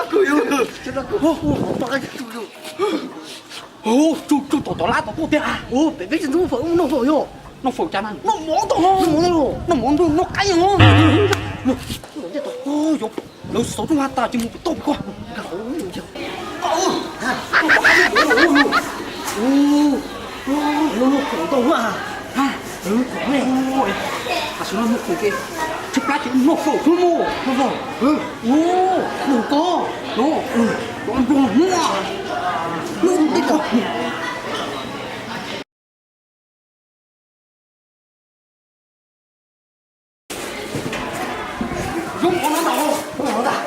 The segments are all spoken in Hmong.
Tsuj tsuj tom cov lab tom tuaj tiag. Peb peb tsis noj fawm, noj fawm yog noj fawm cas na? Noj mov tau, noj mov noj qaib os. Lawv xauv rooj vag tas ces mus pem toj pem ko. Lawv noj khoom tau, lawv noj khoom ne. Tam sim no noj khoom ces tshaib plab ces noj fawm xwb mog. Noj fawm, noj ko, noj npog muab, noj tej ko. Zoo qhov no ntag, zoo qhov no ntag.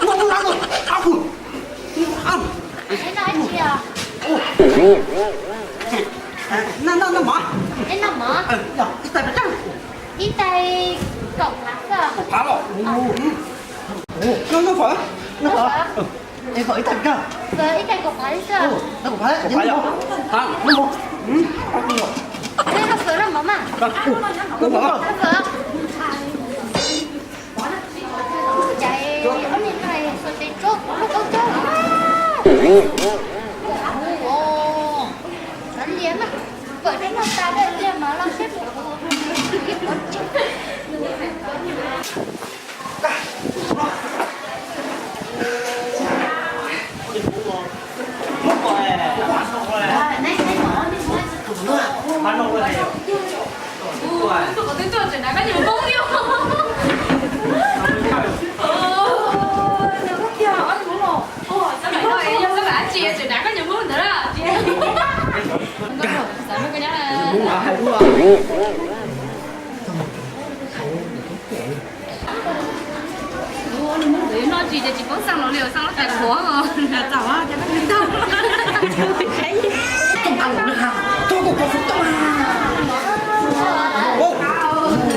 Noj lab no, ab, ab. Noj, noj, noj mov. Ib tais pes tsawg? Ib tais kaum phav xwb. Kaum phav los? Noj, noj fawm, noj fawm. Es fawm ib tais pes tsawg? Fawm ib tais kaum phav li xwb. Kaum phav, noj mov. Noj fawm noj mov mas. Noj fawm. Caiv ob niag no xuas tes tsuab kuv lub khaub caug. Ua, kav liam mas, fawm tsis noj tas, kav liam mas los seb puas ib qho tseeb. Noj tsis ces tsis paub xaa los li, xaa los tais qhuav os. Txaus,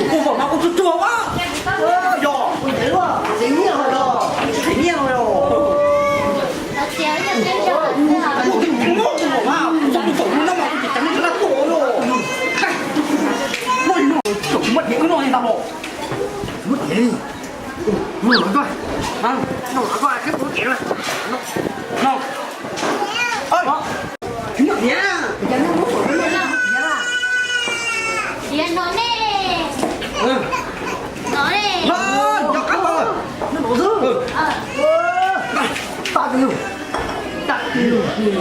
kuv faum mas kuv tsuag tsuag a. Yog, tsev nyiaj los, tsev nyiaj los. Kuv faum mas kuv tsis ceev laj tuaj los. Kuv muab diav wb noj li ntag los. Muab diav li. Noj los koj, noj los koj, koj muab diav na. No. Diav no ne. No ne. Cov qab no. Tag kis, tag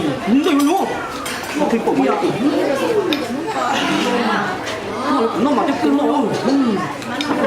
kis. Noj mas coj kawg no. Noj no. Tawv zoo nkaus li. Zoo nkaus, zoo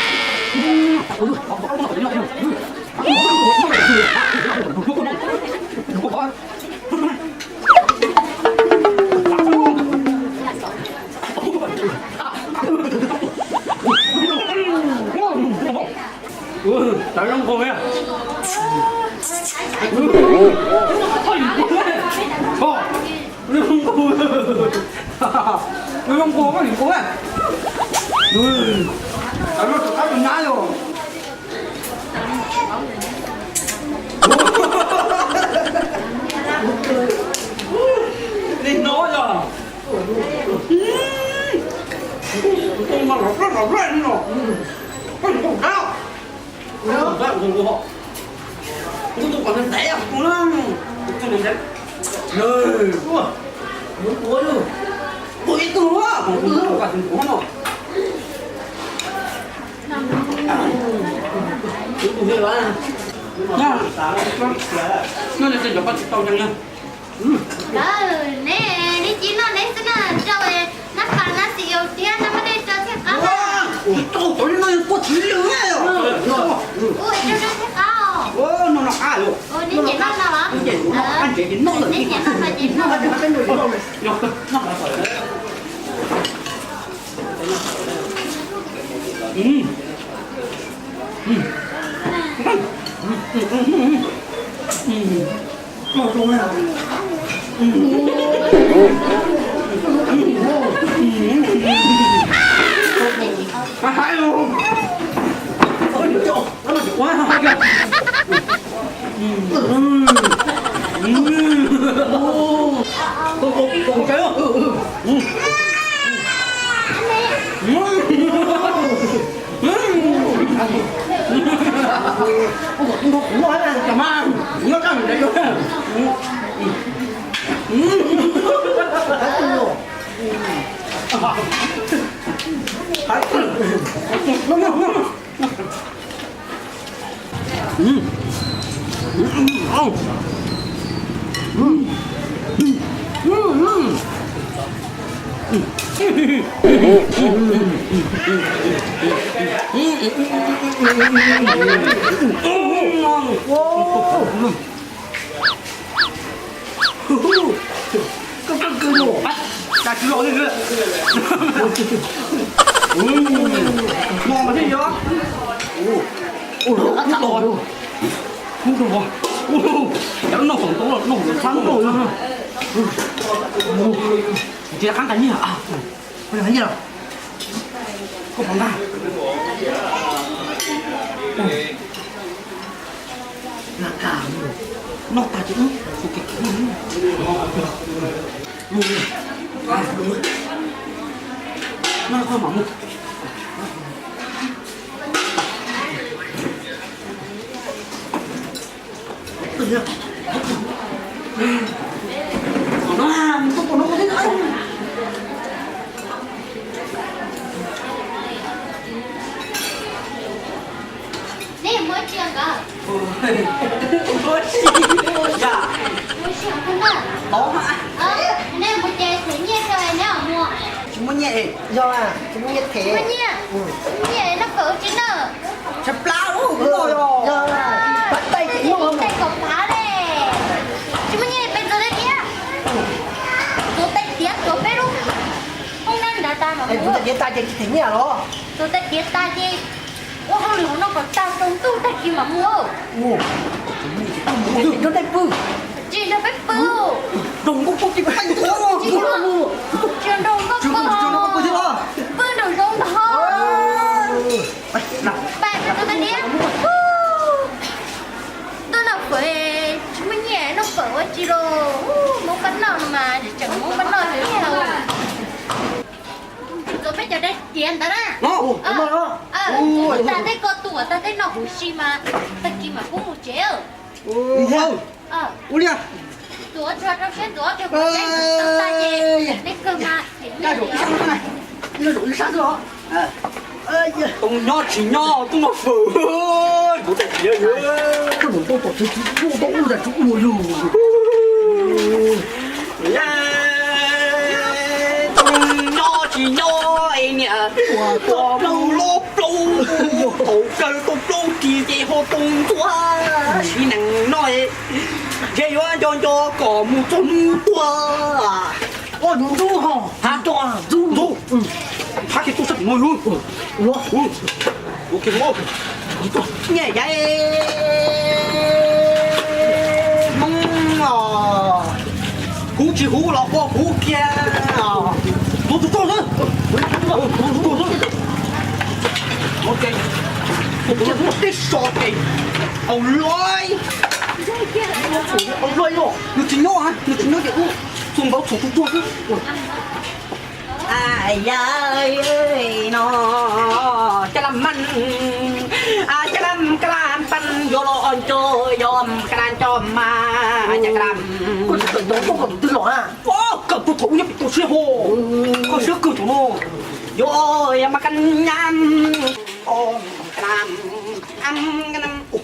nkaus, zoo nkaus. Tawv no rov qab tus nyab yog. Li no yog. Kuv tus mas lom zoj lom zoj li no. Koj yuav tus dab. Kuv tus dab kuv tus ho. Kuv tus kom ntev ntev kuv na. Kuv tus ntev ntev. Kuv tus ua tus ib tug a, kuv tus kom tus kuv no. Kuv tus li las. Noj li tej cov koj tsis tau ntseeg na. Lawv ne, neb cia noj neb xwb na, rau nab pas nab xis yau thiab nab pas dej rau thiaj qab na. Tsis tau, cov li no yog tuaj tsis li ne. Ua rau rau thiaj qab os. No no qab os. Neb nyiam noj no los? Nyiam noj qab ntsev ces noj lawm. Neb nyiam noj no ces noj. Yog noj qab. Koj kawg kawg los. Dag tsis los li. Mos mas thiaj yog. Ub, ub, ub, ub, ub, cov noj feem ntau, noj feem txhab ntau. Tsis qab nqa nyiaj, nqa nyiaj los. Koj pom nqa. Noj tag ces ub, tus kev kev no koj mam mus. Nej muab tsiaj nkawd. Ua si, ua si hov twg na? Tod mas. Nej mus ces them nyiaj rau neb mus. Tsis muaj nyiaj, yog tsis muaj nyiaj them. Muaj nyiaj, muaj nyiaj noj fawm ua tsi na? Tshaib plab lub no yog. Yog, pab tais ces noj tais kom phav le. Tsis muaj nyiaj peb ntxuav tais diav. Ntxuav tais diav ntxuav peb lub hoob nab nrad tas mas. Ntxuav tais diav tas ces tsis them nyiaj los? Ntxuav tais diav tas ces ua hauj lwm hauv no kom tag tsaus ntuj tag kis mam mus. Nrog nej pw. Tsis nrog peb pw. Nrog nkauj pw tsis peb ntxuav. Tsis nrog nkauj pw. Pw nraum zoov ntag. Pais ntxuav tais diav. Tuaj noj fawm, tsis muaj nyiaj noj fawm ua tsi los. Hmoob pab noj no mas tseem Hmoob pab noj tseem. Ntxuav peb cov tais diav ntawd na. Ntxuav tag tej ko tuam tag tej noj huv si mas tag kis mam pub mus tsev. Ua li, ntxuav tsuag rau siab ntxuav rau kuv teb ntxuav tag ces nej kawg mas. Tus nyob tsis nyob tuaj noj fawm, kuv tais diav. Koj mus tau tom tsev tsis tuaj tau ub tas tsis ua lug. Tus nyob tsis nyob es niam tua mus loj plaub, thaum kawg tau plaub ris ces ho tau ntxuav. Sim neej no ntshe yuav nco nco kom mus txog hnub tuag. Ntxub ho, ntxub, ntxub. Thab kiag tuaj sab tim no yug. Nyiaj yaiv Hmoob os, kuv tsis huv los ua kuv kiag os. Tus tus tuaj xwb, tus tus tuaj xwb. Tus tus tuaj teb so ces au loj, au loj, nws tsis nyob, nws tsis nyob ces ub, txhua npaum txhua tus tuaj xwb. Yam no caj las mas, caj las, caj las paj yuav los nco, yog caj las nco mas caj las. Koj tsis tawm ntawd koj kom tus twg los a? Koj kawm puag thaum ub nyob pem toj siab ho, koj siab kawg thaum no. Yog yog mas kaj nyab, kaj las, kaj las.